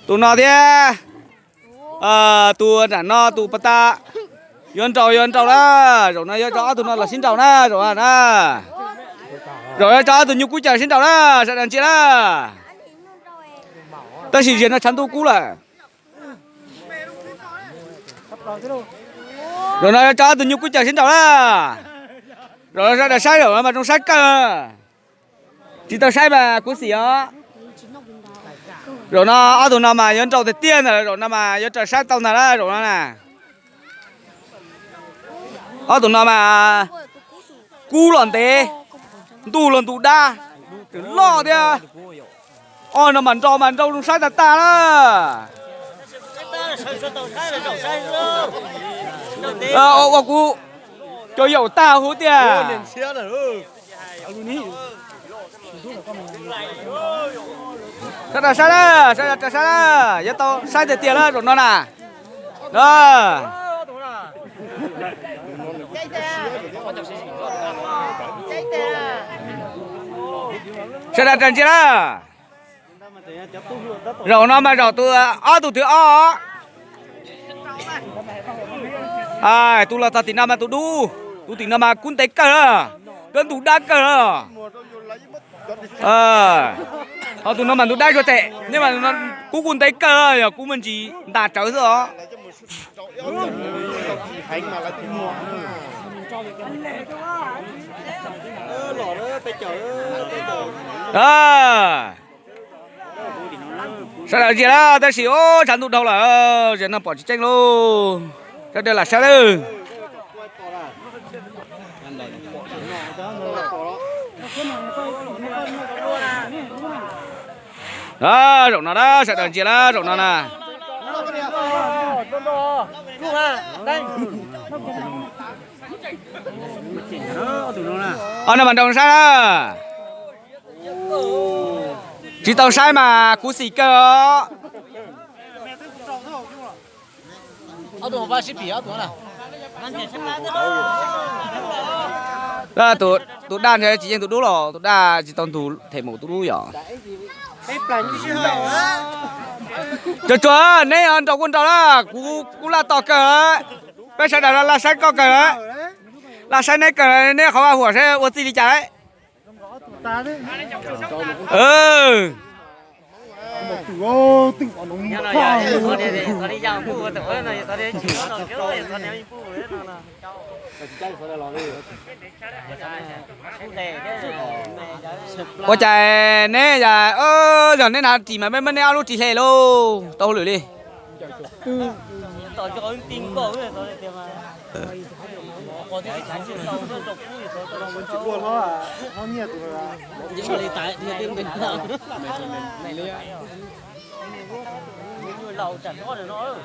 Tus no thiab, tus nram no tus pas tas. Yuav nraus yuav nraus na. Zaum no yuav tso ob tug no los sib nraus na, zaum na. Zaum yuav tso ob tug nyuj kub caws sib nraus na, sawv daws ntsia na. Tab sis zaum no tshav ntuj kub lawm. Zaum no yuav tso ob tug nyuj kub caws sib nraus na. Zaum no sawv daws saib, zaum no mas zoo saib kawg. Tsis tau saib mas kuv xim os. Zaum no ob tug no mas yuav nraus tiag tiag ntag, zaum no mas yuav raws saib tau ntag na, zaum no na. Ob tug no mas kub los ntev, ntuj los ntu dab, tseem loj thiab. Ob no mas nraus mas nraus zoo saib tag tag na. Ua kuv cov yaum tag huv tiag. Sawv daws saib na, sawv daws raws saib na, yuav tau saib tiag tiag na zaum no na. Sawv daws raws ntsia na. Zaum no mas zaum tus ob tug thib ob. Tus los txog tim no mas tus dub, tus tim no mas kub ntev kawg na, kub ntu dab kawg na. Ho tus no mas ntu dab zuag them, neb mas kub kuj ntev kawg na, yog kub me ntsis ntas tsawv xwb os. Sawv daws ntsia na, tab sis tshav ntuj dhau lawm, zaum no pom tsis tseeb lauj. Sawv daws lam saib lawm. Zaum no na, sawv daws ntsia na, zaum no na. Ob no mas nraus saib na. Tsis tau saib mas khuv xim kawg os. Tus daj ntshe tsis yeej tus dub los, tus daj tsis tau ntug them mus tus dub yom. Tsuag tsuag neb nraus kuj nraus na, kuv kuj laj tos kawg, peb sawv daws laj saib koj kawg, laj saib neb kawg, neb qhov vaj huam saib ua txij li cas lawm. Ua cas neb, yog neb hnav ris mas peb muab neb ob lub ris hle lauj, tau hauj lwm li.